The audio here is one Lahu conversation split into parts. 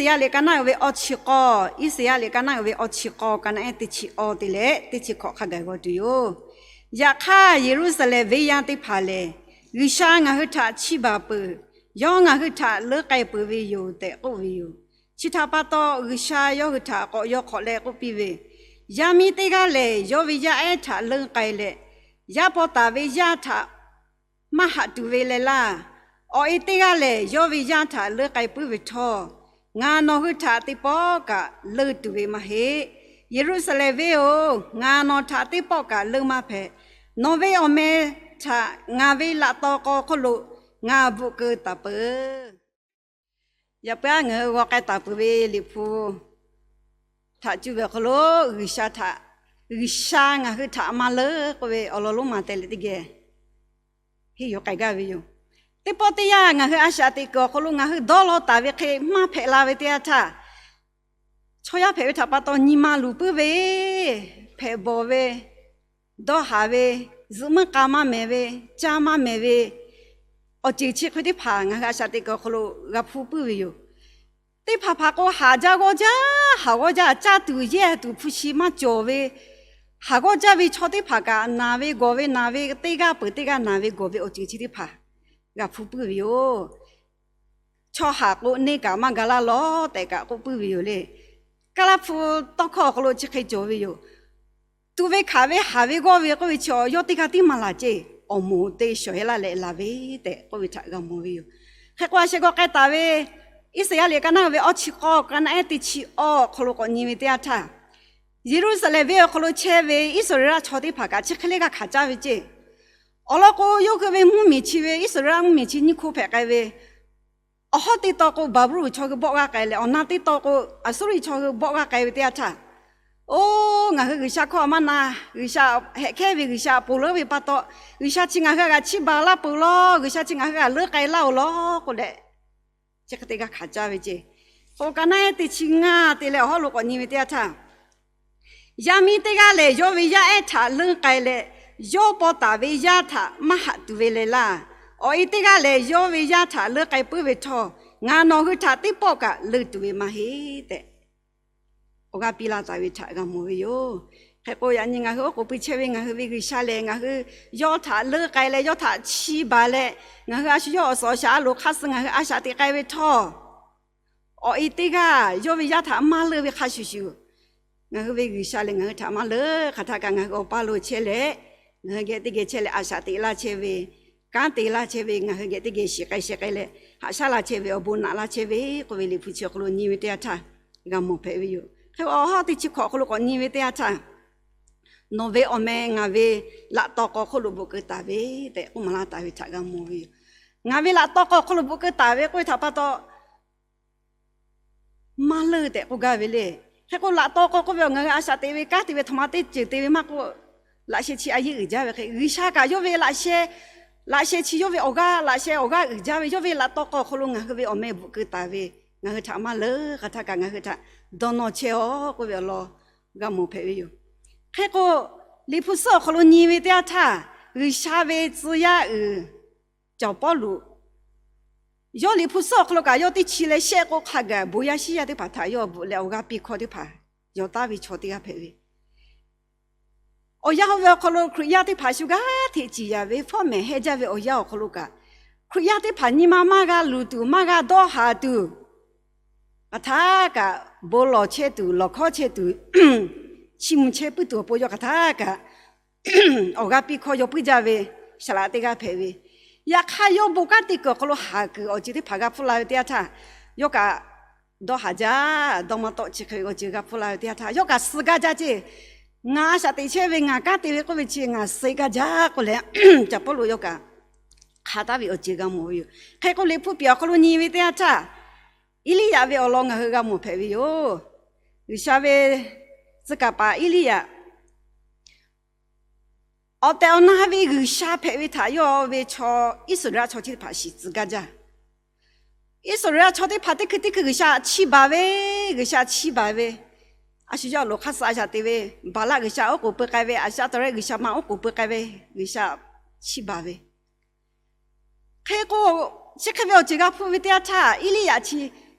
Iˉsaˍyaˆ liꞈ ka naˆ uiˍ ve awˇ chi k'awˇ, Iˉsaˍyaˆ liꞈ ka naˆ uiˍ ve awˇ chi k'awˇ, ka naˆ ehˉ teˇ chi awˇ te leh teˇ chi hkawꞈ hk'a gaˬ g'aw tuˬ yoˬ. Yaꞈ hk'aˇ, Yeˍruˆsaˍlehnˍ venˇ yaˇ teˇ hpaˍ lehˬ, G'uiˬsha ngaˬ hui htaꞈ chiˇ baˬ peuˬ, yawˇ ngaˬ hui htaꞈ leuˉ k'ai peuˬ ve yoˬ tehꞈ k'oˆ ve yoˬ. Chi htaꞈ pa taw, G'uiˬsha yawˇ hui htaꞈ k'awꞈ yaw hk'awꞈ leh k'oˆ piˇ ve, Yaˇ miˇ teˇ g'aˇ lehˬ, yawˇ ve yaˇ ehˉ htaꞈ leuˉ k'ai leh, yaˇ paw taˍ ve yaˇ htaꞈ maˇ haꞈ tuˬ ve leh laˇ. Awˬ e teˇ g'aˇ lehˬ, yawˇ ve yaˇ htaꞈ leuˉ k'ai puiˉ ve htawˇ, ngaˬ nawˬ hui htaꞈ teˇ pawˆ kaꞈ leuˉ tuˬ ve maˇ heˆ. Yeˍruˆsaˍlehnˍ venˇ-oˬ, ngaˬ nawˬ htaꞈ teˇ pawˆ kaꞈ leuˉ maˇ hpehꞈ. Nawˬ ve awˬ meh htaꞈ ngaˬ ve laꞈ taw k'aw hk'oˆ lo ngaˬ bvuhꞈ keu taˍ peuˬ. Yaꞈ puiˉ ngaˬ hui g'aw k'ai taˍ peuˬ ve Liꞈ hpu htaꞈ cuˇ ve awˬ hk'aw lo, G'uiˬsha htaꞈ, G'uiˬsha ngaˬ hui htaꞈ maˇ leuˉ k'oˆ ve awˬ lawn lonˉ ma teh leh teˇ geh henˇ yuˬ k'ai gaˇ ve yoˬ. Teˇ pawˆ teˇ yanˇ, ngaˬ hui a shaꞈ teꞈ kuiˬ awˬ hk'aw lo ngaˬ hui dawˇ law taˍ ve hk'e maˇ hpehꞈ la ve teˇ yanˇ htaˇ, chaw yaˇ hpehꞈ ve htaꞈ pa taw nyi ma luˬ puiˉ ve, hpehꞈ bawˬ ve, dawˇ haˍ ve, zuhꞈ muiˉ k'a maˇ mehˍ ve, caˇ maˇ mehˍ ve, awˬ ceuˬ chi hk'e teˇ hpaˍ ngaˬ hui a shaꞈ teꞈ kuiˬ awˬ hk'aw lo g'a hpuˇ puiˉ ve yoˬ. Teˇ hpaˍ hpaˍ k'o, haˍ jaˇ g'awˇ jaˇ, haˍ g'awˇ jaˇ, caˇ tuˬ yehˇ tuˬ hpu shi maˇ cawˬ ve, haˍ g'awˇ jaˇ ve chaw teˇ hpaˍ kaꞈ, naˬ ve gawˬ ve naˬ ve, teˇ g'aˇ peuˬ teˇ g'aˇ naˬ ve gawˬ ve awˬ ceuˬ chi teˇ hpaˍ g'a hpuˇ puiˉ ve yoˬ. Chaw haˍ k'o, neˇ kaꞈ maˇ ga laˇ lawˬ tehꞈ kaꞈ k'oˆ puiˉ ve yoˬ le. Kaˇ laˇ hpu tawˇ hkawˇ awˬ hk'aw lo chi hk'e cawˬ ve yoˬ. Tuꞈ ve hkanˍ ve haˍ ve g'awˇ ve k'oˆ ve chi, yawˇ teˇ g'aˇ tiˉ maˇ laˬ ceˇ, awˬ moˍ te shawˍ heh laˇ leh laˬ ve tehꞈ k'oˆ ve htaꞈ g'a mawˬ ve yoˬ. Hk'e k'o, a sheh g'aw k'ai taˍ ve Iˉsaˍyaˆ liꞈ ka naˆ uiˍ ve awˇ chi k'awˇ, ka naˆ ehˉ teˇ chi awˇ awˬ hk'aw lo k'awꞈ nyi ve teˇ yanˇ htaˇ, Yeˍruˆsaˍlehnˍ venˇ awˬ hk'aw lo chehˇ ve Iˉsaˍreˍlaˆ chaw teˇ hpaˍ kaꞈ chi hk'e le g'a hkanˍ caˇ ve ceˇ. Awˬ lawn k'o, yawˇ hui ve mvuhˇmiˬ chi ve, Iˉsaˍreˍlaˆ mvuhˇmiˬ chi nyiˇ hk'oˆ hpehꞈ k'ai ve, awˬ hawˉ teˇ tawn k'o, Baˍbuˍlonˍ chaw hui bawˆ g'aˇ k'ai leh, awˬ na teˇ tawn k'o, Aˍsuˇriˆ chaw hui bawˆ g'aˇ k'ai ve teˇ yanˇ htaˇ, oˇ, ngaˬ hui G'uiˬsha hkawˇ maˇ na, G'uiˬsha hehꞈ hkehˇ ve G'uiˬsha ponˬ leuˉ ve pa taw, G'uiˬsha chi ngaˬ hui g'a chiˇ baˬ laˇ peuˬ lawˬ, G'uiˬsha chi ngaˬ hui g'a leuˉ k'ai laˇ-oˬ lawˬ k'oˆ leh, chi hk'e te g'a hkanˍ caˇ ve ceˇ. K'o, ka naˆ ehˉ teˇ chi ngaˇ te leh awˬ hawˉ lo k'awꞈ nyi ve teˇ yanˇ htaˇ, yaˇ miˇ teˇ g'aˇ lehˬ, yawˇ ve yaˇ ehˉ htaꞈ leuˉ k'ai leh, yawˇ paw taˍ ve yaˇ htaꞈ maˇ haꞈ tuˬ ve leh laˇ. Awˬ e teˇ g'aˇ lehˬ, yawˇ ve yaˇ htaꞈ leuˉ k'ai puiˉ ve htawˇ, ngaˬ nawˬ hui htaꞈ teˇ pawˆ kaꞈ leuˉ tuˬ ve maˇ heˆ tehꞈ, awˬ g'aˇ piˇ laˇ taˍ ve htaꞈ g'a mawˬ ve yoˬ. Hk'e k'o, yaꞈ nyi ngaˬ hui oˉ k'oˍ pui chehˇ ve ngaˬ hui ve G'uiˬsha lehˬ, ngaˬ hui yawˇ htaꞈ leuˉ k'ai leh, yawˇ htaꞈ chiˇ baˬ leh, ngaˬ hui a shu yawˇ awˬ suhˍ awˬ shaˍ a loˍ hk'aˇ suh ngaˬ hui a shaꞈ teꞈ k'ai ve htawˇ, awˬ e teˇ g'aˇ yawˇ ve yaˇ htaꞈ maˇ leuˉ ve hk'a shuˍ shuˍ, ngaˬ hui ve G'uiˬsha lehˬ ngaˬ hui htaꞈ maˇ leuˉ. Hk'aˬ htaˇ kaꞈ ngaˬ hui awˬ paˇ lo chehˇ leh, ngaˬ hui geh teˇ geh chehˇ leh a shaꞈ teꞈ laˇ chehˇ ve, kanˉ te laˇ chehˇ ve, ngaˬ hui geh teˇ geh shiˍ k'ai sheh k'ai leh haꞈ shaˉ laˇ chehˇ ve, awˬ bon naꞈ laˇ chehˇ ve k'oˆ ve Liꞈ hpu chi awˬ hk'aw lo nyi ve teˇ yanˇ htaˇ g'a mawˬ hpehꞈ ve yoˬ. Hk'e awˬ hawˉ teˇ chi hkawꞈ awˬ hk'aw lo k'awꞈ nyi ve teˇ yanˇ htaˇ, nawˬ ve awˬ meh ngaˬ ve laꞈ taw k'aw hk'oˆ lo bvuhꞈ keu taˍ ve tehꞈ k'oˆ maˍ laˇ taˍ ve htaꞈ g'a mawˬ ve yoˬ. Ngaˬ ve laꞈ taw k'aw hk'oˆ lo bvuhꞈ keu taˍ ve k'oˆ ve htaꞈ pa taw, maˇ leuˉ tehꞈ k'oˆ gaˇ ve le. Hk'e k'o, laꞈ taw k'aw k'oˆ ve awˬ ngaˬ hui a shaꞈ teꞈ ve kanˉ te ve htaꞈ ma teˇ ceuˬ te ve maˇ k'oˆ, laꞈ sheh chi a yeˇ uiˍ jaˇ ve hk'e, G'uiˬsha kaꞈ yawˇ ve laꞈ sheh, laꞈ sheh chi yawˇ ve awˬ g'aˇ, laꞈ sheh awˬ g'aˇ uiˍ jaˇ ve, yawˇ ve laꞈ taw k'aw hk'aw lo ngaˬ hui ve awˬ meh bvuhꞈ keu taˍ ve, ngaˬ hui htaꞈ maˇ leuˉ. Hk'aˬ htaˇ kaꞈ ngaˬ hui htaꞈ dawˇ nawˇ chehˇ-aˬ k'oˆ ve awˬ lawn g'a mawˬ hpehꞈ ve yoˬ. Hk'e k'o, Liꞈ hpu suhˉ awˬ hk'aw lo nyi ve teˇ yanˇ htaˇ, G'uiˬsha ve tcuh yaˇ uiˍ cawˬ Pawˇluꞈ, yawˇ Liꞈ hpu suhˉ awˬ hk'aw lo kaꞈ yawˇ teˇ chi leh shehˆ k'o hk'a gaˬ bon yaˇ shiˉ yaˇ teˇ hpaˍ htaꞈ yawˇ bvuhꞈ leh awˬ g'aˇ piˇ hkawˇ teˇ hpaˍ yaw taˉ ve chaw teˇ g'aˇ hpehꞈ ve, awˬ yanˇ oˇ ve awˬ hk'aw lo Hkriꞈ yaˇ teˇ hpaˍ shu g'aˇ hteꞈ ciˍ yaˍ ve, fawˉ mehˍ hehˇ jaˇ ve awˬ yanˇ awˬ hk'aw lo kaꞈ, Hkriꞈ yaˇ teˇ hpaˍ nyi ma maˇ g'a luˬ tuˬ, maˇ g'a dawˇ haˍ tuˬ, hk'aˬ htaˇ kaꞈ bon lawˬ chehˇ tuˬ, lawˬ hkawˉ chehˇ tuˬ, chiˇ mvuh chehˇ puiˉ tuˬ awˬ pon yawˇ hk'aˬ htaˇ kaꞈ awˬ g'aˇ piˇ hkawˇ yaw puiˉ jaˇ ve shaˍ laꞈ teˇ g'aˇ hpehꞈ ve. Yaꞈ hk'aˇ, yawˇ bon kanˉ te kuiˬ awˬ hk'aw lo haˍ kuiˬ awˬ ceuˬ teˇ hpaˍ g'a hpfuhˇ la ve teˇ yanˇ htaˇ, yawˇ kaꞈ dawˇ haˍ jaˇ, dawˇ maˇ tawˆ chi hk'e ve awˬ ceuˬ g'a hpfuhˇ la ve teˇ yanˇ htaˇ, yawˇ kaꞈ suh gaˇ jaˇ ceˇ. Ngaˬ a shaꞈ teꞈ chehˇ ve, ngaˬ kanˉ te ve k'oˆ ve chi ngaˬ suh gaˇ jaˇ k'oˆ leh, cawˬ Pawˇluꞈ yawˇ kaꞈ hk'a taˍ ve awˬ ceuˬ g'a mawˬ ve yoˬ. Hk'e k'o, Liꞈ hpu piˍ awˬ hk'aw lo nyi ve teˇ yanˇ htaˇ, Eˇliˇyaꞈ ve awˬ lawn ngaˬ hui g'a mawˬ hpehꞈ ve yoˬ. G'uiˬsha ve tcuh kaˍ paˍ Eˇliˇyaꞈ, awˬ tehˬ awˬ na ve G'uiˬsha hpehꞈ ve htaꞈ yawˇ ve chaw Iˉsaˍreˍlaˆ chaw chi teˇ hpaˍ shiˍ tcuh gaˇ jaˇ. Iˉsaˍreˍlaˆ chaw teˇ hpaˍ teˇ hkui teˇ hkui G'uiˬsha chiˇ baˬ ve, G'uiˬsha chiˇ baˬ ve, a shu yawˇ loˍ hk'aˇ suh a shaꞈ teꞈ ve, Baˍlaˆ g'uiˬsha oˉ k'oˍ pui k'ai ve, Aˍshaˆtaˍrehˆ g'uiˬsha ma oˉ k'oˍ pui k'ai ve, G'uiˬsha chiˇ baˬ ve. Hk'e k'o, chi hk'e ve awˬ ceuˬ g'a hpfuhˇ ve teˇ yanˇ htaˇ, Eˇliˇyaꞈ chi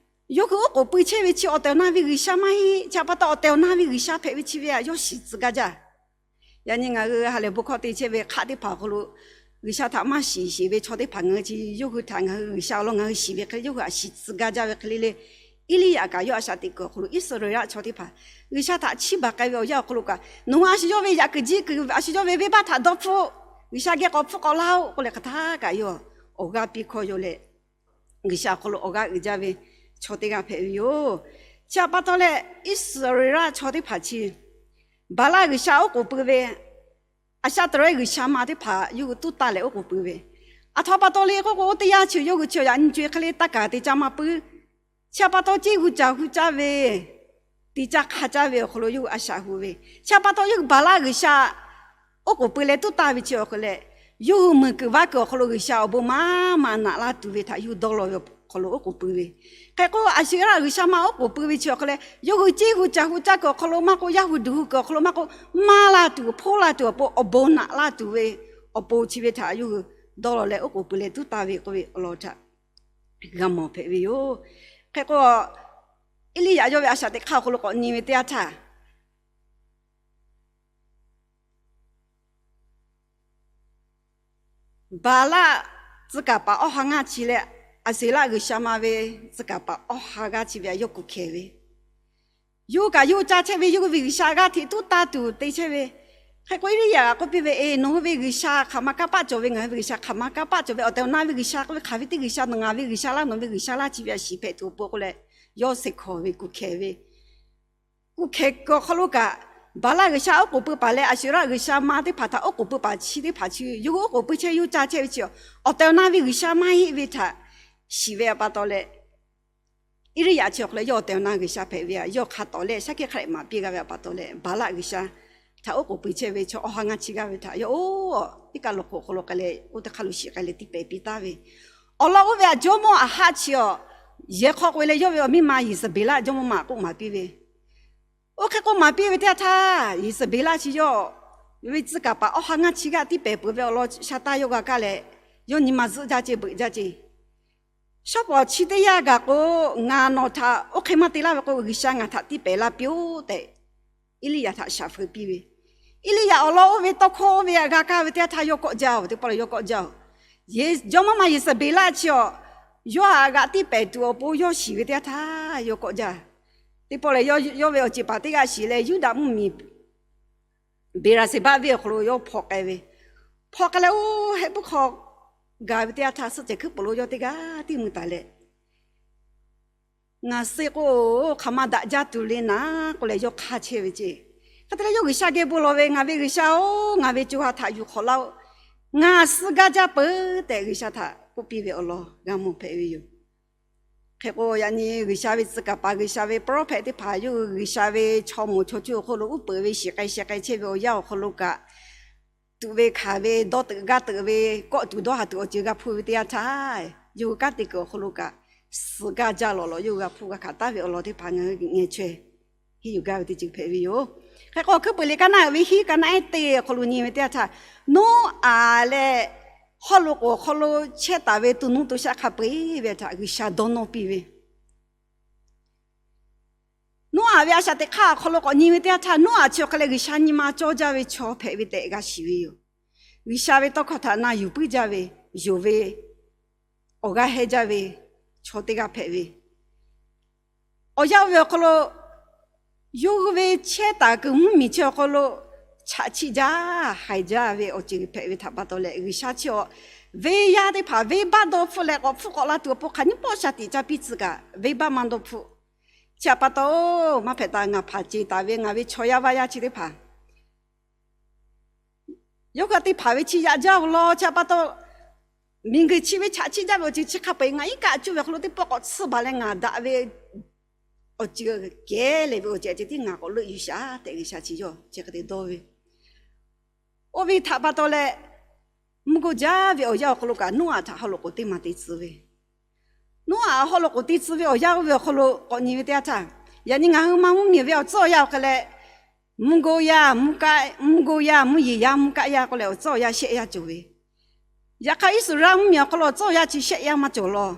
Yawˇ hui oˉ k'oˍ pui chehˇ ve chi awˬ tehˬ awˬ na ve G'uiˬsha maˇ heˆ. Chi htaꞈ pa taw awˬ tehˬ awˬ na ve G'uiˬsha hpehꞈ ve chi ve htaꞈ yawˇ shiˍ tcuh gaˇ jaˇ. Yaꞈ nyi ngaˬ hui ha lehˬ bon hkawˇ te chehˇ ve hk'aˆ teˇ hpaˍ awˬ hk'aw lo G'uiˬsha htaꞈ maˇ shiˍ sheˍ ve chaw teˇ hpaˍ ngaˬ hui chi yawˇ hui htaꞈ ngaˬ hui G'uiˬsha awˬ lawn ngaˬ hui shiˍ ve hk'e le, yawˇ hui htaꞈ shiˍ tcuh gaˇ jaˇ ve hk'e le le, Eˇliˇyaꞈ kaꞈ yawˇ a shaꞈ teꞈ kuiˬ awˬ hk'aw lo Iˉsaˍreˍlaˆ chaw teˇ hpaˍ G'uiˬsha htaꞈ chiˇ baˬ k'ai ve awˬ yanˇ awˬ hk'aw lo kaꞈ, nawˬ hui a shu yawˇ ve yaꞈ kuiˬ jiˇ kuiˬ, a shu yawˇ ve venˇbaˆ htaꞈ dawˇ hpfuhˆ, G'uiˬsha geh k'awꞈ hpfuhˆ k'awꞈ laˇ-oˆ k'oˆ leh hk'aˬ htaˇ kaꞈ yawˇ awˬ g'aˇ piˇ hkawˇ yaw leh, G'uiˬsha awˬ hk'aw lo awˬ g'aˇ uiˍ jaˇ ve chaw teˇ g'aˇ hpehꞈ ve yoˬ. Chi htaꞈ pa taw leh, Iˉsaˍreˍlaˆ chaw teˇ hpaˍ chi Baˍlaˆ g'uiˬsha oˉ k'oˍ pui ve, Aˍshaˍtaˍrehˇ g'uiˬsha ma teˇ hpaˍ yawˇ hui tuˉ taˇ leh oˉ k'oˍ pui ve, aˬ htoꞈ pa taw le k'oˆ k'o, oˇ teˇ yanˇ chi yawˇ hui chi yaꞈ nyi co-e hk'e le taˇ kaˍ te caˇ maˇ puiˉ. Chi htaꞈ pa taw, ceˇ hu caˬ hu caˇ ve, te caˇ hk'a caˇ ve awˬ hk'aw lo yawˇ hui a shaꞈ hu ve, chi htaꞈ pa taw yawˇ hui Baˍlaˆ g'uiˬsha oˉ k'oˍ pui leh tuˉ taˇ ve chi awˬ hk'e leh, yawˇ hui meuˬ kuiˬ vaˇ kuiˬ awˬ hk'aw lo G'uiˬsha awˬ bon maˇ maˇ naꞈ laˇ tuˬ ve htaꞈ yawˇ hui dawˇ law ve awˬ hk'aw lo oˉ k'oˍ pui ve. Hk'e k'o, Aˍshaˍraˆ g'uiˬsha ma oˉ k'oˍ pui ve chi awˬ hk'e leh, yawˇ hui ceˇ hu caˬ hu caˇ kuiˬ awˬ hk'aw lo maˇ k'oˆ, yaˇ hui duˬ hu kuiˬ awˬ hk'aw lo maˇ k'oˆ, maˇ la tuˬ, hpoˇ la tuˬ awˬ pon, awˬ bon naꞈ laˇ tuˬ ve awˬ pon chi ve htaꞈ yawˇ hui dawˇ law leh oˉ k'oˍ pui leh tuˉ taˇ ve k'oˆ ve awˬ lawn htaꞈ g'a mawˬ hpehꞈ ve yoˬ. Hk'e k'o, Eˇliˇyaꞈ yawˇ ve a shaꞈ teꞈ hk'aˇ awˬ hk'aw lo k'awꞈ nyi ve teˇ yanˇ htaˇ, Baˍlaˆ tcuh kaˍ paˍ awˇ ha ngaˇ chi leh, Aˍseˍlaˆ g'uiˬsha ma ve tcuh kaˍ paˍ awˇ ha g'aˇ chi ve htaꞈ yawˇ kuˬ hkehˍ ve, yawˇ hui kaꞈ yawˇ hui ca chehˇ ve yawˇ hui ve g'uiˬsha g'aˇ hteꞈ tuˉ taˇ tuˬ te chehˇ ve. Hk'e k'o, Eˇliˇyaꞈ kaꞈ k'oˆ piˇ ve, Eˬ, nawˬ hui ve g'uiˬsha hk'aˬ ma kanˇ paˆ cawˬ ve, ngaˬ hui ve g'uiˬsha hk'aˬ ma kanˇ paˆ cawˬ ve, awˬ tehˬ awˬ na ve g'uiˬsha k'oˆ ve hk'aˬ ve teˇ g'uiˬsha, nawˬ ngaˬ ve g'uiˬsha laˇ, nawˬ ve g'uiˬsha laˇ chi ve htaꞈ shiˍ hpehꞈ tuˬ awˬ pon k'oˆ leh, yawˇ shehˍ hkawˇ ve kuˬ hkehˍ ve, kuˬ hkehˍ kuiˬ awˬ hk'aw lo kaꞈ, Baˍlaˆ g'uiˬsha oˉ k'oˍ pui paˍ leh Aˍshaˍraˆ g'uiˬsha ma teˇ hpaˍ htaꞈ oˉ k'oˍ pui paˍ chi teˇ hpaˍ chi yawˇ hui oˉ k'oˍ pui chehˇ, yawˇ hui ca chehˇ ve chi awˬ tehˬ awˬ na ve g'uiˬsha maˇ heˆ ve htaꞈ shiˍ ve pa taw leh, Eˇliˇyaꞈ chi awˬ hk'e leh yawˇ awˬ tehˬ awˬ na g'uiˬsha hpehꞈ ve htaꞈ yawˇ hk'a tawˍ leh shaˉ hkiˆ hk'a lehꞈ maˍ piˇ g'a ve pa taw leh, Baˍlaˆ g'uiˬsha htaꞈ oˉ k'oˍ pui chehˇ ve chaw awˇ ha ngaˇ chi g'aˇ ve htaꞈ yawˇ oˇ teˇ kaˆ lo hk'oꞈ awˬ hk'aw lo k'ai leh oˇ teˇ hk'aˇ lo shiˍ k'ai leh tiˇ pehˍ piˇ taˍ ve. Awˬ lawn oˇ ve htaꞈ jawˇmawˇ Aˍhaˆ chi awˬ yehˬ hk'aw k'oꞈ e leh yawˇ ve awˬ miˇ ma Yeˍzaˍbeˍlaˆ jawˇmawˇ ma k'oˆ maˍ piˇ ve, oˇ hk'e k'oˆ maˍ piˇ ve teˇ yanˇ htaˇ, Yeˍzaˍbeˍlaˆ chi yawˇ ve tcuh kaˍ paˍ awˇ ha ngaˇ chi g'aˇ tiˇ pehˍ peuˬ ve awˬ lawn sha taˇ yawˇ g'a kaˇ leh, yawˇ nyi ma zuhˆ jaˇ ceˇ, beuꞈ jaˇ ceˇ. Shawˉ pawˍ chi teˇ yanˇ gaˬ k'o, ngaˬ nawˬ htaꞈ oˇ hk'e maˇ te laˇ ve k'o, G'uiˬsha ngaˬ htaꞈ tiˇ pehˍ laˇ piˇ-oˆ tehꞈ, Eˇliˇyaꞈ htaꞈ shaˍ feu piˇ ve. Eˇliˇyaꞈ awˬ lawn oˇ ve tawˇ hkawˇ oˇ ve htaꞈ g'a kaˇ ve teˇ yanˇ htaˇ yawˇ kawˆ jaˇ-oˬ, teˇ pawˆ leh yawˇ kawˆ jaˇ-oˬ. Jawˇmawˇ ma Yeˍzaˍbeˍlaˆ chi awˬ yawˇ htaꞈ g'aꞈ tiˇ pehˍ tuˬ awˬ pon yawˇ shiˍ ve teˇ yanˇ htaˇ yawˇ kawˆ jaˇ. Teˇ pawˆ lehˬ, yawˇ ve awˬ ceˬ paˍ teˇ g'aˇ shiˍ leh, Yuˇdaꞈ mvuhˇmiˬ Beˍraˍseˍbaˆ venˇ awˬ hk'aw lo yawˇ hpaw k'ai ve, hpaw k'ai leh, oˇ heh puiˉ hk'aw gaˬ ve teˇ yanˇ htaˇ, suhˆ cehˬ hkuiˉ puiˍ lo yawˇ teˇ g'aˇ tiˇ mui taˍ leh, Ngaˬ suh k'o, hk'aˬ ma daꞈ jaˇ tuˬ le naˍ k'oˆ leh yawˇ hk'aˇ chehˇ ve ceˇ. Hk'e te leh yawˇ G'uiˬsha geh bon lawˬ ve, Ngaˬ ve G'uiˬsha-oˬ, ngaˬ ve co ha htaꞈ yuˬ hk'awꞈ laˇ-oˆ. Ngaˬ suh gaˇ jaˇ peuˬ tehꞈ G'uiˬsha htaꞈ k'oˆ piˇ ve awˬ lawn g'a mawˬ hpehꞈ ve yoˬ. Hk'e k'o, yaꞈ nyi G'uiˬsha ve tcuh kaˍ paˍ, G'uiˬsha ve prophet teˇ hpaˍ yawˇ hui G'uiˬsha ve chaw moˍ chaw cuˇ awˬ hk'oˆ lo uˉ peunˍ ve shiˍ k'ai sheh k'ai chehˇ ve awˬ yanˇ awˬ hk'aw lo kaꞈ, tuꞈ ve hkanˍ ve, dawˇ teuꞈ gaˇ teuꞈ ve, kawˆ tuˬ dawˇ haˍ tuˬ awˬ ceuˬ g'a hpuˇ ve teˇ yanˇ htaˇ, yawˇ hui kanˉ te kuiˬ awˬ hk'aw lo kaꞈ, suh gaˇ jaˇ lawˬ lawˬ yawˇ hui g'a hpuˇ g'a hkanˍ taˍ ve awˬ lawn teˇ hpaˍ ngaˬ hui geh ngeh chaweh henˇ yuˬ gaˇ ve teˇ ceuˬ hpehꞈ ve yoˬ. Hk'e k'o, Hkuiˉ puiˍ liꞈ kaˇ naˆ uiˍ ve hiˉ kaˇ naˆ ehˉ teˇ awˬ hk'aw lo nyi ve teˇ yanˇ htaˇ, Noˉaꞈ leh haw loꞈ k'oˍ awˬ hk'aw lo chehˇ taˍ ve to nuˇ to shaˆ hk'a peu-eˬ ve htaꞈ G'uiˬsha dawˇ nawˇ piˇ ve, Noˉaꞈ ve a shaꞈ teꞈ hk'aˇ awˬ hk'aw lo k'awꞈ nyi ve teˇ yanˇ htaˇ, Noˉaꞈ chi awˬ hk'e leh G'uiˬsha nyi ma cawˇ jaˇ ve chaw hpehꞈ ve tehꞈ g'a shiˍ ve yoˬ. G'uiˬsha ve tawˇ hkawˇ htaꞈ na yuˬ puiˉ jaˇ ve, yonˍ ve, awˬ g'aˇ hehnˇ jaˇ ve chaw teˇ g'aˇ hpehꞈ ve, awˬ yanˇ oˇ ve awˬ hk'aw lo yawˇ hui ve chehˇ taˍ kuiˬ mvuhˇmiˬ chi awˬ hk'aw lo chaꞈ chiˆ jaˇ, haiˬ jaˇ ve awˬ ceuˬ hpehꞈ ve htaꞈ pa taw leh, G'uiˬsha chi awˬ venˇ yaˇ teˇ hpaˍ venˇbaˆ dawˇ hpfuhˆ leh k'awꞈ hpfuhˆ k'awꞈ la tuˬ awˬ pon hk'aˬ nyiˇ pawˆ shaˍ tiꞈ ca piˇ tcuh kaꞈ, venˇbaˆ maˇ dawˇ hpfuhˆ. Chi htaꞈ pa taw, maˇ hpehꞈ taˍ ngaˬ hpanˍ ce taˍ ve ngaˬ ve chaw yaˇ vaˇ yaˇ chi teˇ hpaˍ yawˇ hui a te hpanˍ ve chi yaꞈ jaˇ-oˬ law. Chi htaꞈ pa taw, miˬguiˬ chi ve chaꞈ chiˆ jaˇ ve awˬ ceuˬ chi hk'a peu-eˬ ngaˬ iˉ kaˆ cuˇ ve awˬ hk'aw lo teˇ pawˆ k'awꞈ tsuhˇ baˬ leh ngaˬ daꞈ ve awˬ ceuˬ kehˉ leh ve awˬ ceuˬ ceh tiˉ ngaˬ k'awꞈ leuˆ yuˬ shaˍ tehꞈ G'uiˬsha chi yawˇ chi hk'e te dawˇ ve. Oˇ ve htaꞈ pa taw leh, mvuhˇ goˇ jaˇ ve awˬ yanˇ awˬ hk'aw lo kaꞈ Noˉaꞈ htaꞈ haw loꞈ k'oˍ teˇ maˬ te tcuh ve. Noˉaꞈ haw loꞈ k'oˍ te tcuh ve awˬ yanˇ oˇ ve awˬ hk'aw lo k'awꞈ nyi ve teˇ yanˇ htaˇ, yaꞈ nyi ngaˬ hui maˇ mvuhˇmiˬ ve awˬ tcuhˉ awˬ yanˇ awˬ hk'e leh, mvuhˇ goˇ yaˇ mvuhˇ kaˆ, mvuhˇ goˇ yaˇ mvuhˇ yeˬ yaˇ mvuhˇ kaˆ yaˇ k'oˆ leh awˬ tcuhˉ awˬ yanˇ shehˆ yaˇ cawˬ ve. Yaꞈ hk'aˇ Iˉsaˍreˍlaˆ mvuhˇmiˬ awˬ hk'aw lo awˬ tcuhˉ awˬ yanˇ chi shehˆ yaˇ maˇ cawˬ law.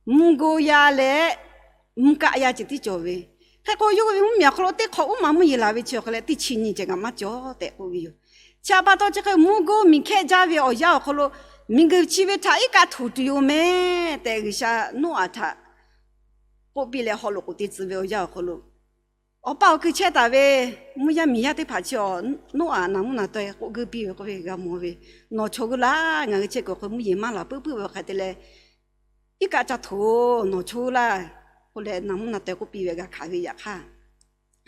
Mvuhˇ goˇ yaˇ leh mvuhˇ kaˆ yaˇ ceh tiˉ cawˬ ve. Hk'e k'o, yawˇ hui ve mvuhˇmiˬ awˬ hk'aw lo teˇ hk'awꞈ uˉ maˬ mvuhˇ yeˬ laˬ ve chi awˬ hk'aw leh teˇ chi nyi ceh kaꞈ maˇ cawˬ tehꞈ k'oˆ ve yoˬ. Chi htaꞈ pa taw chi hk'e mvuhˇ goˇ miˬ hkehˇ jaˇ ve awˬ yanˇ awˬ hk'aw lo, miˬguiˬ chi ve htaꞈ iˉ kaˆ htoꞈ tuˬ yoˬ mehˍ tehꞈ G'uiˬsha Noˉaꞈ htaꞈ k'oˆ piˇ leh, haw loꞈ k'oˍ te tcuh ve awˬ yanˇ awˬ hk'aw lo, awˬ pa awˬ kui chehˇ taˍ ve mvuhˇ yaˇ miˬ yaˇ teˇ hpaˍ chi awˬ Noˉaꞈ naˬ mvuhˇ naˬ taweh k'oˆ guˇ piˇ ve k'oˆ ve g'a mawˬ ve, Nawˬ chaw g'uˇ laˇ, ngaˬ hui chehˇ kuiˬ awˬ hk'aw lo mvuhˇ yeˬ maˇ laˬ puiˉ puiˉ ve awˬ hk'aˬ hk'e te leh, iˉ kaˆ ca htoꞈ nawˬ chaw g'uˇ laˇ k'oˆ leh naˬ mvuhˇ naˬ taweh k'oˆ piˇ ve g'a hkanˍ ve yaꞈ hk'aˇ,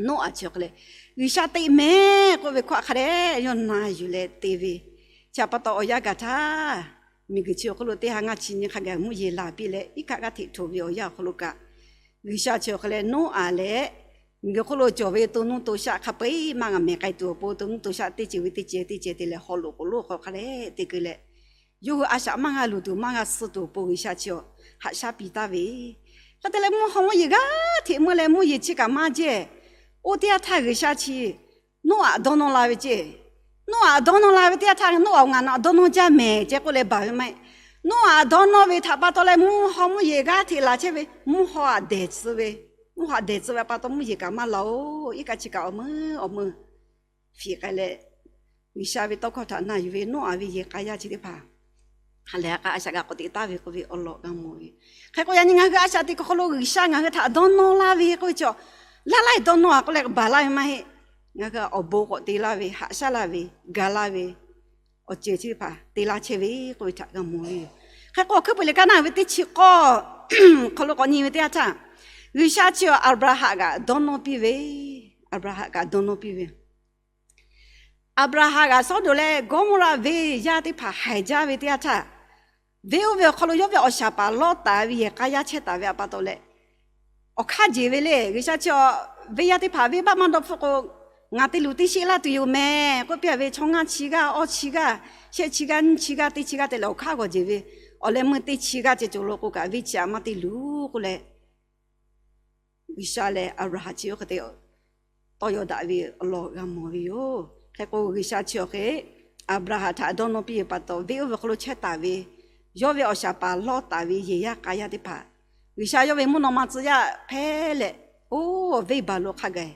Noˉaꞈ chi awˬ hk'e leh, G'uiˬsha te mehˍ k'oˆ ve hkawˇ hk'a dehꞈ yawˇ na yuˬ leh te ve. Chi htaꞈ pa taw awˬ yanˇ gaˬ htaˇ, miˬguiˬ chi awˬ hk'oˆ lo teˇ ha ngaˇ chi nyi hk'a gaˬ mvuhˇ yeˬ laˬ piˇ leh iˉ kaˆ g'aˇ hteꞈ htoꞈ ve awˬ yanˇ awˬ hk'aw lo kaꞈ, G'uiˬsha chi awˬ hk'e leh Noˉaꞈ leh miˬguiˬ hk'oˆ lo cawˬ ve to nuˇ to shaˆ hk'a peu-eˬ maˇ g'a mehˬ k'ai tuˬ awˬ pon, to nuˇ to shaˆ teˇ ceuˬ ve teˇ ceuˬ teˇ ceuˬ te leh haw loꞈ k'oˍ lonˉ hk'aw hk'a dehꞈ te keu leh, yawˇ hui a shaꞈ maˇ g'a luˬ tuˬ maˇ g'a suh tuˬ awˬ pon G'uiˬsha chi awˬ haꞈ shaˉ piˇ taˍ ve. Hk'e te leh mvuhˇ haw mvuhˇ yeˬ g'aˇ hteꞈ meuˇ leh mvuhˇ yeˬ chi kaꞈ maˇ jehˇ. Oˇ teˇ yanˇ htaˇ G'uiˬsha chi Noˉaꞈ dawˇ nawˇ la ve ceˇ. Noˉaꞈ dawˇ nawˇ la ve teˇ yanˇ htaˇ, Noˉaꞈ awˬ ngaˬ naꞈ dawˇ nawˇ jaˇ mehˍ ceh k'oˆ leh baˬ ve maˇ heˆ. Noˉaꞈ dawˇ nawˇ ve htaꞈ pa taw leh mvuhˇ haw mvuhˇ yeˬ g'aˇ hteꞈ laˬ chehˇ ve, mvuhˇ haw aꞈ dehˬ tcuh ve, mvuhˇ haw aꞈ dehˬ tcuh ve pa taw mvuhˇ yeˬ kaꞈ maˇ laˬ oˬ. Iˉ kaˆ chi kaꞈ awˬ meuˇ awˬ meuˇ fiˍ k'ai leh, G'uiˬsha ve tawˇ hkawˇ htaꞈ na yuˬ ve Noˉaꞈ ve yehˬ k'a yaˇ chi teˇ hpaˍ ha lehˬ ha k'a a shaꞈ g'a k'awꞈ teꞈ taˍ ve k'oˆ ve awˬ lawn g'a mawˬ ve. Hk'e k'o, yaꞈ nyi ngaˬ hui a shaꞈ teꞈ kuˬ awˬ hk'aw lo G'uiˬsha ngaˬ hui htaꞈ dawˇ nawˇ laˇ ve k'oˆ ve chi, laˇ laˇ dawˇ nawˇ a k'oˆ leh baˬ laˇ ve maˇ heˆ. Ngaˬ hui awˬ bon k'awꞈ te laˇ ve, haꞈ shaˉ laˇ ve, ga laˇ ve awˬ ceuˬ chi teˇ hpaˍ te laˇ chehˇ ve k'oˆ ve htaꞈ g'a mawˬ ve yoˬ. Hk'e k'o, Hkui puiˍ liꞈ kaˇ naˆ ve teˇ chi k'awˇ hk'aw lo k'awꞈ nyi ve teˇ yanˇ htaˇ, G'uiˬsha chi Aˍbraˍhanˍ kaꞈ dawˇ nawˇ piˇ ve, Aˍbraˍhanˍ kaꞈ dawˇ nawˇ piˇ ve Aˍbraˍhanˍ g'aꞈ Sawˉdonˍ leh Gawˇmawˇraˆ venˇ yaˇ teˇ hpaˍ haiˬ jaˇ ve teˇ yanˇ htaˇ, venˇ oˇ ve awˬ hk'aw lo yawˇ ve awˬ shaˍ paˍ Lawˇtaˍ ve yehˬ k'a yaˇ chehˇ taˍ ve a pa taw leh, awˬ hk'aˇ jeˬ ve le. G'uiˬsha chi venˇ yaˇ teˇ hpaˍ venˇbaˆ maˇ dawˇ hpfuhˆ k'o, ngaˬ te luˬ te sheˆ laˇ tuˬ yoˬ mehˍ k'oˆ piˇ ve, chaw ngaˇ chi g'aˇ, awˇ chi g'aˇ, shehˆ chi g'aˇ, nyiˇ chi g'aˇ, teˇ chi g'aˇ te leh awˬ hk'aˇ g'awˬ jeˬ ve, awˬ leh meuˇ teˇ chi g'aˇ ceh cawˬ lo k'o kaꞈ, venˇ chi aꞈ maˇ te luˬ k'oˆ leh, G'uiˬsha leh Aˍbraˍhanˍ chi oˇ hk'e te tawˇ yaw daꞈ ve awˬ lawn g'a mawˬ ve yoˬ. Hk'e k'o, G'uiˬsha chi awˬ hk'e Aˍbraˍhanˍ htaꞈ dawˇ nawˇ piˇ ve pa taw, venˇ oˇ ve hk'aw lo chehˇ taˍ ve, yawˇ ve awˬ shaˍ paˍ Lawˇtaˍ ve yehˬ yaˇ k'a yaˇ teˇ hpaˍ, G'uiˬsha yawˇ ve mvuhˇ naw ma tcuh yaˇ hpehˇ leh, oˇ venˇbaˆ lo hk'a gaˬ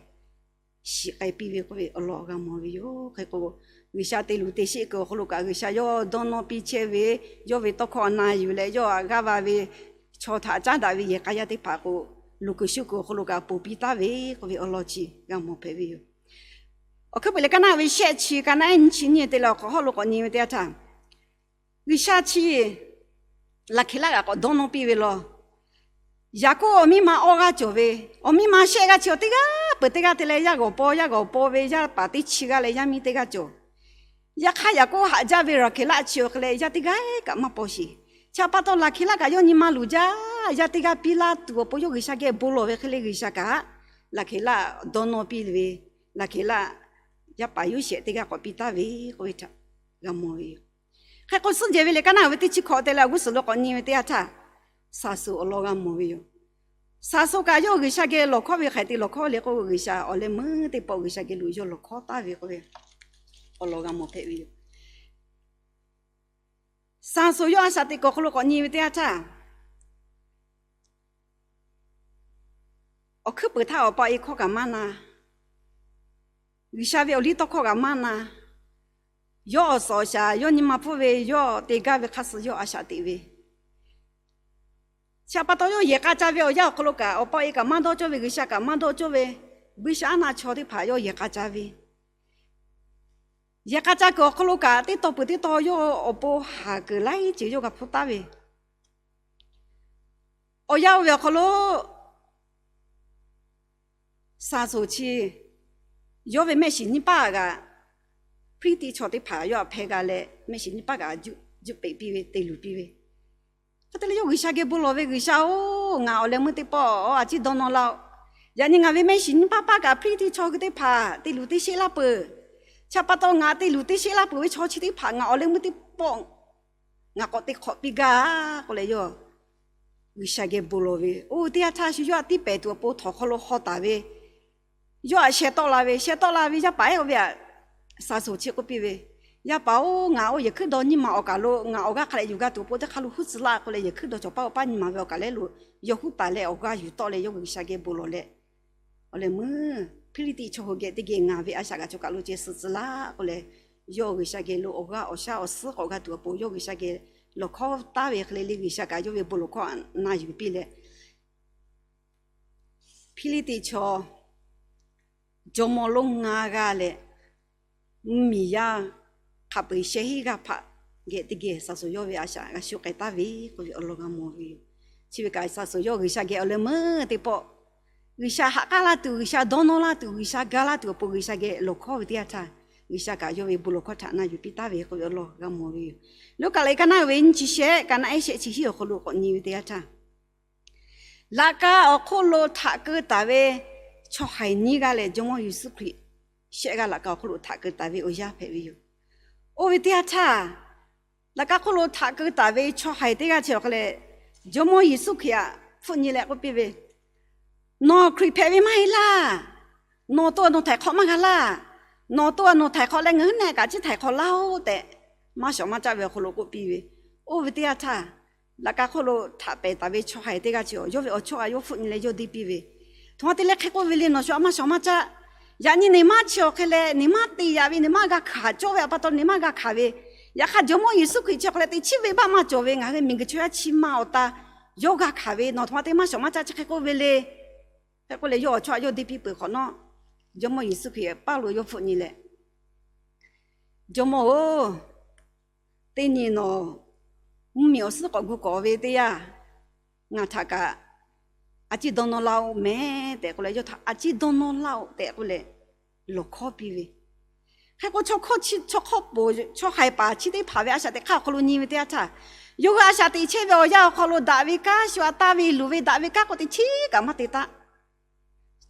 shiˍ k'ai piˇ ve k'oˆ ve awˬ lawn g'a mawˬ ve yoˬ. Hk'e k'o, G'uiˬsha te luˬ te sheˆ kuiˬ awˬ hk'aw lo kaꞈ, G'uiˬsha yawˇ dawˇ nawˇ piˇ chehˇ ve, yawˇ ve tawˇ hkawˇ na yuˬ leh yawˇ aꞈ g'aˇ va ve, chaw htaꞈ caˉ daꞈ ve yehˬ k'a yaˇ teˇ hpaˍ k'o, luˬ kuiˬ shu kuiˬ awˬ hk'aw lo kaꞈ ponˬ piˇ taˍ ve k'oˆ ve awˬ lawn chi g'a mawˬ hpehꞈ ve yoˬ. Awˬ hkuiˉ puiˍ liꞈ kaˇ naˆ ve shehˆ chi, kaˇ naˆ nyiˇ chi nyiˇ te leh awˬ hk'awꞈ hawˉ lo k'awꞈ nyi ve teˇ yanˇ htaˇ, G'uiˬsha chi Laˍhkeˍlaˆ g'aꞈ k'awꞈ dawˇ nawˇ piˇ ve law. Yaˍkoˆ awˬ miˇ ma awˇ g'aˇ cawˬ ve, awˬ miˇ ma shehˆ g'aˇ chi awˬ teˇ g'aˇ peuˬ teˇ g'aˇ te leh, yaˇ g'awˬ paw yaˇ g'awˬ paw ve, yaˇ paˍ teˇ chi g'aˇ leh yaˇ miˇ teˇ g'aˇ cawˬ. Yaꞈ hk'aˇ, Yaˍkoˆ haꞈ jaˇ ve Laˍhkeˍlaˆ chi awˬ hk'e leh yaˇ teˇ g'aˇ kaꞈ maˇ paw sheˍ. Chi htaꞈ pa taw, Laˍhkeˍlaˆ kaꞈ yawˇ nyi ma luˬ jaˇ. Yaˇ teˇ g'aˇ piˇ laˇ tuˬ awˬ pon yawˇ G'uiˬsha geh bon lawˬ ve hk'e le, G'uiˬsha kaꞈ Laˍhkeˍlaˆ dawˇ nawˇ piˇ ve, Laˍhkeˍlaˆ yaˇ paˍ Yoˇsehꞈ teˇ g'aˇ k'awꞈ piˇ taˍ ve k'oˆ ve htaꞈ g'a mawˬ ve yoˬ. Hk'e k'o, suhˉ jehˬ ve liꞈ kaˇ naˆ ve teˇ chi hkawꞈ te leh awˬ g'uˇ suhˍ lo k'awꞈ nyi ve teˇ yanˇ htaˇ, Saˍsonˍ awˬ lawn g'a mawˬ ve yoˬ. Saˍsonˍ kaꞈ yawˇ G'uiˬsha geh lawˬ hkawˉ ve hk'e te lawˬ hkawˉ le k'o, G'uiˬsha awˬ leh meuˇ teˇ pawˆ G'uiˬsha geh lo yawˇ lawˬ hkawˉ taˍ ve k'oˆ ve awˬ lawn g'a mawˬ hpehꞈ ve yoˬ. Saˍsonˍ yawˇ a shaꞈ teꞈ kuˬ awˬ hk'aw lo k'awꞈ nyi ve teˇ yanˇ htaˇ, awˬ hkuiˉ puiˍ htaˇ awˬ pa awˬ e hkawˇ kaꞈ maˇ na. G'uiˬsha ve awˬ liˇ tawˇ hkawˇ kaꞈ maˇ na. Yawˇ awˬ suhˍ awˬ shaˍ yawˇ nyi ma hpfuhˇ ve, yawˇ te gaˇ ve hk'a suh yawˇ a shaꞈ teꞈ ve. Chi htaꞈ pa taw, yawˇ yehˬ k'a ca ve awˬ yanˇ awˬ hk'aw lo kaꞈ, awˬ pa awˬ e kaꞈ maˇ dawˇ cawˇ ve, G'uiˬsha kaꞈ maˇ dawˇ cawˇ ve, buiˇshaˆaˉnaˆ chaw teˇ hpaˍ yawˇ yehˬ k'a ca ve. Yehˬ k'a ca kuiˬ awˬ hk'aw lo kaꞈ, teˇ taw peuˬ teˇ taw yawˇ awˬ pon haˍ kuiˬ laiˉ ceuˬ yawˇ g'a hpfuhˇ taˍ ve. Awˬ yanˇ oˇ ve awˬ hk'aw lo Saˍsonˍ chi yawˇ ve mehˆ shiˍ nyiˇ paˆ kaꞈ, Hpiˇliˇtiˆ chaw teˇ hpaˍ yawˇ htaꞈ hpeh g'a leh, mehˆ shiˍ nyiˇ paˆ kaꞈ juˆ peꞈ piˇ ve, te luˬ piˇ ve. Hk'e te leh yawˇ G'uiˬsha geh bon lawˬ ve, G'uiˬsha-oˬ, ngaˬ awˬ leh meuˇ teˇ pawˆ a ciˉ dawˇ nawˇ laˇ-oˆ. Yaꞈ nyi ngaˬ ve mehˆ shiˍ nyiˇ paˆ paˆ kaꞈ Hpiˇliˇtiˆ chaw hui teˇ hpaˍ te luˬ te sheˆ laˇ peuˬ. Chi htaꞈ pa taw, ngaˬ te luˬ te sheˆ laˇ peuˬ ve chaw chi teˇ hpaˍ ngaˬ awˬ leh meuˇ teˇ pawˆ ngaˬ k'awꞈ te hk'awꞈ piˇ gaˇ k'oˆ leh yawˇ G'uiˬsha geh bon lawˬ ve. Oˇ teˇ yanˇ htaˇ shu yawˇ htaꞈ tiˇ pehˍ tuˬ awˬ pon htawnˍ hk'aw lo haw taˍ ve, yawˇ htaꞈ sheh tawˆ la ve, sheh tawˆ la ve yaˇ paˍ ehˉ oˇ ve htaꞈ Saˍsonˍ chi k'oˆ piˇ ve, Yaˇ paˍ-oˬ, ngaˬ oˇ yehˬ hkuiˉ dawˇ nyiˇ maˬ awˬ kaˬ lo ngaˬ awˬ g'aˇ hk'a leh yuˬ g'a tuˬ awˬ pon teˇ hk'aˇ lo huˉ tcuh laˇ k'oˆ leh, yehˬ hkuiˉ dawˇ cawˬ paˇ awˬ paˇ nyiˇ maˬ ve awˬ kaˬ leh lo yawˇ huˉ taˍ leh awˬ g'aˇ yuˬ tawˆ leh yawˇ G'uiˬsha geh bon lawˬ leh, awˬ leh meuˇ Hpiˇliˇtiˆ chaw hui geh teˇ geh ngaˬ ve a shaꞈ g'a chaw kaˬ lo ceh suh tcuh laˇ k'oˆ leh, yawˇ G'uiˬsha geh lo awˬ g'aˇ awˬ shaˉ awˬ suhˉ k'awꞈ g'a tuˬ awˬ pon yawˇ G'uiˬsha geh lawˬ hkawˇ taˍ ve hk'e le le G'uiˬsha kaꞈ yawˇ ve bon lawˬ hkawˇ na yuˬ piˇ leh, Hpiˇliˇtiˆ chaw jawˇmawˇ lonˉ ngaˇ g'aˇ leh mvuhˇmiˬ yaˇ hk'a peu-eˬ sheh hinˉ g'aˇ hpaꞈ geh teˇ geh saˍ suˍ yawˇ ve a shaꞈ g'a shu k'ai taˍ ve k'oˆ ve awˬ lawn g'a mawˬ ve yoˬ. Chi ve kaꞈ saˍ suˍ yawˇ G'uiˬsha geh awˬ leh meuˇ teˇ pawˆ G'uiˬsha haꞈ k'aˉ laˇ tuˬ, G'uiˬsha dawˇ nawˇ laˇ tuˬ, G'uiˬsha ga laˇ tuˬ awˬ pon G'uiˬsha geh lawˬ hkawˇ ve teˇ yanˇ htaˇ, G'uiˬsha kaꞈ yawˇ ve bon lawˬ hkawˇ htaꞈ na yuˬ piˇ taˍ ve k'oˆ ve awˬ lawn g'a mawˬ ve yoˬ. Luˉkaꞈ leh ka naˆ ve nyiˇ chi shehˆ, ka naˆ ehˉ shehˆ chi hiˉ awˬ hk'aw lo k'awꞈ nyi ve teˇ yanˇ htaˇ, laꞈ ka awˬ hk'oˆ lo htaꞈ keu taˍ ve chaw haiˬ nyiˇ g'aˇ leh Jawˇmawˇ Yeˍsuˆ Hkriꞈ shehˆ g'aˇ laꞈ ka awˬ hk'oˆ lo htaꞈ keu taˍ ve awˬ yanˇ hpehꞈ ve yoˬ. Oˇ ve teˇ yanˇ htaˇ, laꞈ ka hk'oˆ lo htaꞈ keu taˍ ve chaw haiˬ teˇ g'aˇ chi awˬ hk'aw leh Jawˇmawˇ Yeˍsuˆ Hkriꞈ htaꞈ hpfuhˆ nyi leh k'oˆ piˇ ve, Nawˬ Hkriꞈ hpehꞈ ve maˇ heˆ laˇ. Nawˬ to a nawˬ htaiˍ hk'awꞈ maˇ g'a laˇ. Nawˬ to a nawˬ htaiˍ hk'awꞈ leh ngaˬ hui nehˆ kaꞈ chi htaiˍ hk'awꞈ laˇ-oˆ tehꞈ, maˇ shawˍ maˇ caˆ ve awˬ hk'aw lo k'oˆ piˇ ve. Oˇ ve teˇ yanˇ htaˇ, laꞈ ka hk'oˆ lo htaꞈ pehˍ taˍ ve chaw haiˬ teˇ g'aˇ chi yawˇ ve awˬ chawˇ g'a yawˇ hpfuhˆ nyi leh yawˇ deˇ piˇ ve, Htoꞈ ma te leh hk'e k'oˆ ve le, nawˬ shu a maˇ shawˍ maˇ caˆ. Yaꞈ nyi neˬ maˇ chi awˬ hk'e leh neˬ maˇ te yaꞈ ve, neˬ maˇ g'a hkanˍ cawˇ ve a pa taw neˬ maˇ g'a hkanˍ ve, yaꞈ hk'aˇ Jawˇmawˇ Yeˍsuˆ Hkriꞈ chi awˬ hk'aw leh teꞈ chiˉ venˇbaˆ maˇ cawˬ ve ngaˬ hui miˬguiˬ chaw yaˇ chi ma awˬ ta yawˇ g'a hkanˍ ve, nawˬ htoꞈ ma te maˇ shawˍ maˇ caˆ chi hk'e k'oˆ ve le. Hk'e k'oˆ leh yawˇ awˬ chawˇ yawˇ deˇ piˇ peuˬ hk'awꞈ nawˉ, Jawˇmawˇ Yeˍsuˆ Hkriꞈ paˇ lo yawˇ hpfuhˆ nyi leh, Jawˇmawˇ-oˬ, teˇ nyi nawˬ mvuhˇmiˬ awˬ suhˉ k'awꞈ gu k'awꞈ ve teˇ yanˇ, ngaˬ htaꞈ kaꞈ a ciˉ dawˇ nawˇ laˇ-oˆ mehˍ tehꞈ k'oˆ leh, yawˇ htaꞈ a ciˉ dawˇ nawˇ laˇ-oˆ tehꞈ k'oˆ leh lawˬ hkawˇ piˇ ve. Hk'e k'o, chaw hkawˇ chi, chaw hkawˇ po, chaw haiˬ paˍ chi teˇ hpaˍ ve a shaꞈ teꞈ hk'aˇ awˬ hk'aw lo nyi ve teˇ yanˇ htaˇ, yawˇ hui a shaꞈ teꞈ chehˇ ve awˬ yanˇ awˬ hk'aw lo daꞈ ve kanˉ shu a taˇ ve luˬ ve daꞈ ve kanˉ k'o teꞈ chiˉ kaꞈ maˇ te taˆ.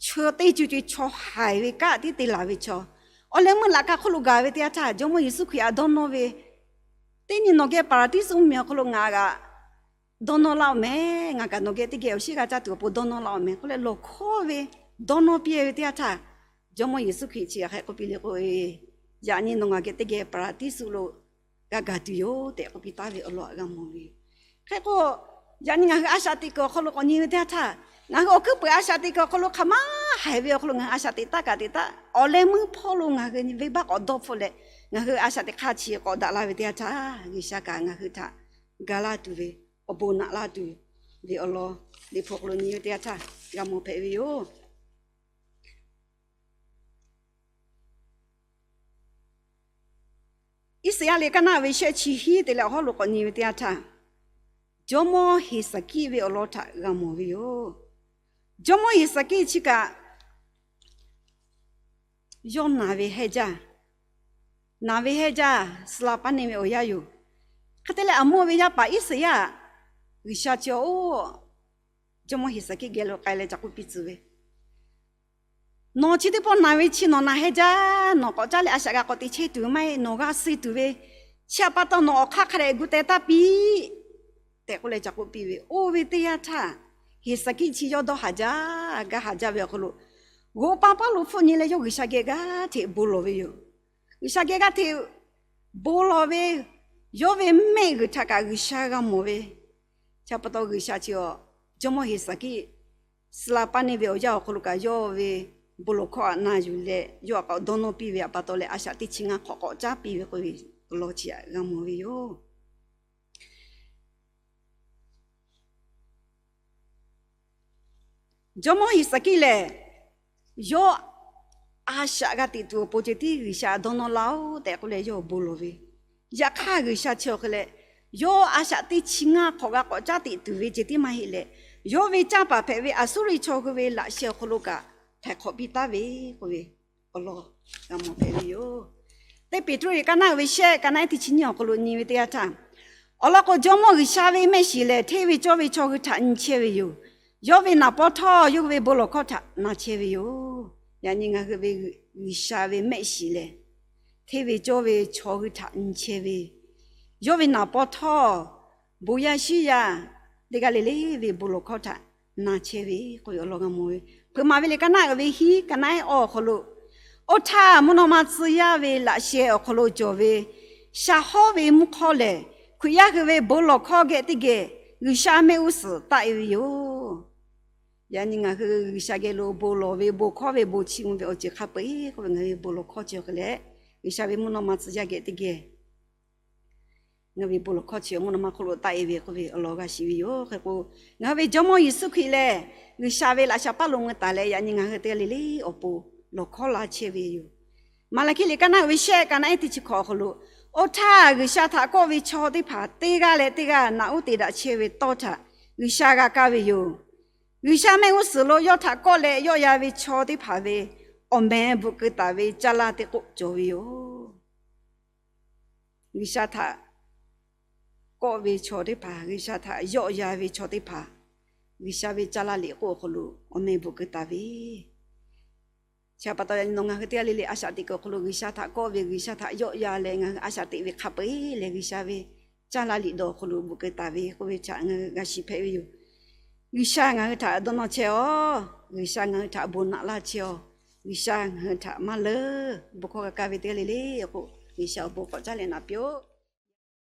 Chaw teˇ co co chaw haiˬ ve kanˉ tiˉ te laˬ ve chaw, awˬ leh meuˇ laꞈ ka hk'oˆ lo gaˬ ve teˇ yanˇ htaˇ, Jawˇmawˇ Yeˍsuˆ Hkriꞈ htaꞈ dawˇ nawˇ ve, Teˇ nyi nawˬ geh Paˍraˍdiˆsuˆ mvuhˇmiˬ awˬ hk'aw lo ngaˬ kaꞈ dawˇ nawˇ laˇ-oˆ mehˍ. Ngaˬ kaꞈ nawˬ geh teˇ geh awˬ shinˉ g'a caˇ tuˬ awˬ pon dawˇ nawˇ laˇ-oˆ mehˍ k'oˆ leh lawˬ hkawˇ ve dawˇ nawˇ piˇ ve teˇ yanˇ htaˇ, Jawˇmawˇ Yeˍsuˆ Hkriꞈ chi hk'e k'oˆ piˇ le k'o, Yaꞈ nyi nawˬ ngaˬ geh teˇ geh Paˍraˍdiˆsuˆ lo g'a gaˬ tuˬ yoˬ tehꞈ k'oˆ piˇ taˍ ve awˬ lawn g'a mawˬ ve yoˬ. Hk'e k'o, yaꞈ nyi ngaˬ hui a shaꞈ teꞈ kuiˬ awˬ hk'aw lo k'awꞈ nyi ve teˇ yanˇ htaˇ, ngaˬ hui awˬ hkuiˉ peuˬ a shaꞈ teꞈ kuiˬ awˬ hk'aw lo hk'aˬ maˇ haiˬ ve awˬ hk'aw lo ngaˬ hui a shaꞈ teꞈ taˇ kaꞈ teꞈ taˇ, awˬ leh meuˇ hpawˇ lo ngaˬ hui venˇbaˆ k'awꞈ dawˇ hpfuhˆ leh, ngaˬ hui a shaꞈ teꞈ hk'aˇ chi k'awꞈ daꞈ laˇ ve teˇ yanˇ htaˇ, G'uiˬsha kaꞈ ngaˬ hui htaꞈ ga laˇ tuˬ ve, awˬ bon naꞈ laˇ tuˬ ve awˬ lawn Liꞈ hpu awˬ hk'aw lo nyi ve teˇ yanˇ htaˇ g'a mawˬ hpehꞈ ve yoˬ. Iˉsaˍyaˆ liꞈ kaˆ naˆ ve shehˆ chi hiˉ te leh awˬ hawˉ lo k'awꞈ nyi ve teˇ yanˇ htaˇ, Jawˇmawˇ Heˍsaˍkiˆ ve awˬ lawn htaꞈ g'a mawˬ ve yoˬ. Jawˇmawˇ Heˍsaˍkiˆ chi kaꞈ yawˇ naˬ ve hehnˇ jaˇ, naˬ ve hehnˇ jaˇ, suh la paˇ neˇ ve awˬ yanˇ yoˬ. Hk'e te leh, aˬ mawˇ ve yaˇ paˍ Iˉsaˍyaˆ G'uiˬsha chi awˬ oˉ Jawˇmawˇ Heˍsaˍkiˆ geh lo k'ai leh ca k'oˆ piˇ tcuh ve, Nawˬ chi teˇ pawˆ naˬ ve chi nawˬ naˬ hehnˇ jaˇ, nawˬ k'awꞈ caˉ leh a shaꞈ g'a k'awꞈ te chehˇ tuˬ ve maˇ heˆ, nawˬ g'a suh tuˬ ve, chi htaꞈ pa taw nawˬ awˬ hk'aˇ hk'a dehꞈ gu teh taˇ piˇ tehꞈ k'oˆ leh ca k'oˆ piˇ ve. Oˇ ve teˇ yanˇ htaˇ, Heˍsaˍkiˆ chi yawˇ dawˇ haˍ jaˇ, gaˇ haˍ jaˇ ve awˬ hk'aw lo, g'oꞈ pa paˉ lo hpfuhˆ nyi leh yawˇ G'uiˬsha geh g'aˇ hteꞈ bon lawˬ ve yoˬ. G'uiˬsha geh g'aˇ hteꞈ bon lawˬ ve, yawˇ ve mehˆ g'uiˬ htaꞈ kaꞈ G'uiˬsha g'a mawˬ ve, chi pa taw G'uiˬsha chi awˬ, Jawˇmawˇ Heˍsaˍkiˆ suh la paˇ neˇ ve awˬ yanˇ awˬ hk'aw lo kaꞈ yawˇ ve bon lawˬ hkawˇ htaꞈ na yuˬ leh yawˇ htaꞈ k'awꞈ dawˇ nawˇ piˇ ve htaꞈ pa taw leh a shaꞈ teˇ chi ngaˇ hk'awꞈ k'awꞈ caˉ piˇ ve k'oˆ ve awˬ lawn chi htaꞈ g'a mawˬ ve yoˬ. Jawˇmawˇ Heˍsaˍkiˆ lehˬ, yawˇ a shaꞈ g'a teꞈ tuˬ awˬ pon ceh tiˉ G'uiˬsha dawˇ nawˇ laˇ-oˆ tehꞈ k'oˆ leh yawˇ bon lawˬ ve. Yaꞈ hk'aˇ G'uiˬsha chi awˬ hk'e leh, yawˇ a shaꞈ teˇ chi ngaˇ hk'awꞈ g'a k'awꞈ caˉ teꞈ tuˬ ve ceh tiˉ maˇ heˆ leh, yawˇ ve canˇ paˍ hpehꞈ ve Aˍsuˇriˆ chaw hui ve laꞈ sheh awˬ hk'aw lo kaꞈ htaiˍ hk'awꞈ piˇ taˍ ve k'oˆ ve awˬ lawn g'a mawˬ hpehꞈ ve yoˬ. Teˇ Peˍtruˆ liꞈ kaˆ naˆ ve shehˆ, kaˆ naˆ ehˉ teˇ chi nyiˇ awˬ hk'aw lo nyi ve teˇ yanˇ htaˇ, awˬ lawn k'o, Jawˇmawˇ G'uiˬsha ve mehˆ shiˍ lehˬ, hteˇ ve cawˇ ve chaw hui htaꞈ nyi chehˇ ve yoˬ. Yawˇ ve naˍ paw htawˇ yawˇ hui ve bon lawˬ hkawˇ htaꞈ na chehˇ ve yoˬ. Yaꞈ nyi ngaˬ hui ve G'uiˬsha ve mehˆ shiˍ lehˬ, hteˇ ve cawˇ ve chaw hui htaꞈ nyi chehˇ ve, yawˇ ve naˍ paw htawˇ bon yaˇ shinˉ yaˇ teˇ g'aˇ le le ve bon lawˬ hkawˇ htaꞈ na chehˇ ve k'oˆ ve awˬ lawn g'a mawˬ ve. Hpeuꞈ maˍ ve liꞈ kaˆ naˆ ve hiˉ, kaˆ naˆ ehˉ awˬ hk'aw lo, oˇ htaˇ mvuhˇ naw ma tcuh yaˇ ve laꞈ sheh awˬ hk'aw lo cawˬ ve Shaˍ hawˉ ve mvuhˇ hk'awˇ lehˬ, Hkriꞈ yaˇ hui ve bon lawˬ hkawˇ geh teˇ geh G'uiˬsha mehˆ g'uˇ suhˍ taˆ e ve yoˬ. Yaꞈ nyi ngaˬ hui G'uiˬsha geh lo bon lawˬ ve, bon hkawˇ ve bon chi mvuh ve awˬ ceuˬ hk'a peu-eˬ k'oˆ ve, ngaˬ hui ve bon lawˬ hkawˇ chi hk'e leh, G'uiˬsha ve mvuhˇ naw ma tcuh yaˇ geh teˇ geh ngaˬ hui ve bon lawˬ hkawˇ chi mvuhˇ naw ma hk'oˆ lo taˆ e ve k'oˆ ve awˬ lawn g'a shiˍ ve yoˬ. Hk'e k'o, ngaˬ hui ve Jawˇmawˇ Yeˍsuˆ Hkriꞈ lehˬ, G'uiˬsha ve laꞈ shaˍ paˇ lo mui taˍ leh, yaꞈ nyi ngaˬ hui teˇ g'aˇ le le awˬ pon lawˬ hkawˇ la chehˇ ve yoˬ. Maˍlaˍhkiˆ liꞈ kaˇ naˆ uiˍ ve shehˆ, kaˇ naˆ ehˉ teˇ chi hkawꞈ awˬ hk'aw lo, Oˇ htaˇ G'uiˬsha htaꞈ kawˆ ve chaw teˇ hpaˍ teˇ g'aˇ leh teˇ g'aˇ naꞈ uˉ te daꞈ chehˇ ve tawˇ htaꞈ G'uiˬsha g'a kaˇ ve yoˬ. G'uiˬsha mehˆ g'uˇ suhˍ lo yawˇ htaꞈ kawˆ leh yawˆ ya ve chaw teˇ hpaˍ ve awˬ meh bvuhꞈ keu taˍ ve caˇ laˇ teˇ k'oˆ cawˬ ve yoˬ. G'uiˬsha htaꞈ kawˆ ve chaw teˇ hpaˍ, G'uiˬsha htaꞈ yawˆ ya ve chaw teˇ hpaˍ, G'uiˬsha ve caˇ laˇ liꞈ k'oˆ awˬ hk'aw lo awˬ meh bvuhꞈ keu taˍ ve, chi pa taw yaꞈ nyi nawˬ ngaˬ hui teˇ g'aˇ le le a shaꞈ teꞈ kuiˬ awˬ hk'aw lo G'uiˬsha htaꞈ kawˆ ve, G'uiˬsha htaꞈ yawˆ ya leh ngaˬ hui a shaꞈ teꞈ ve hk'a peu-eˬ lehˬ, G'uiˬsha ve caˇ laˇ liꞈ dawˬ awˬ hk'aw lo bvuhꞈ keu taˍ ve k'oˆ ve htaꞈ ngaˬ hui g'a shiˍ hpehꞈ ve yoˬ. G'uiˬsha ngaˬ hui htaꞈ dawˇ nawˇ chehˇ-aˬ. G'uiˬsha ngaˬ hui htaꞈ bon naꞈ laˇ chehˇ-aˬ. G'uiˬsha ngaˬ hui htaꞈ maˇ leuˉ bon hkawˇ g'a kaˇ ve teˇ g'aˇ le le k'o, G'uiˬsha awˬ bon k'awꞈ caˉ leh naꞈ piˇ-oˆ.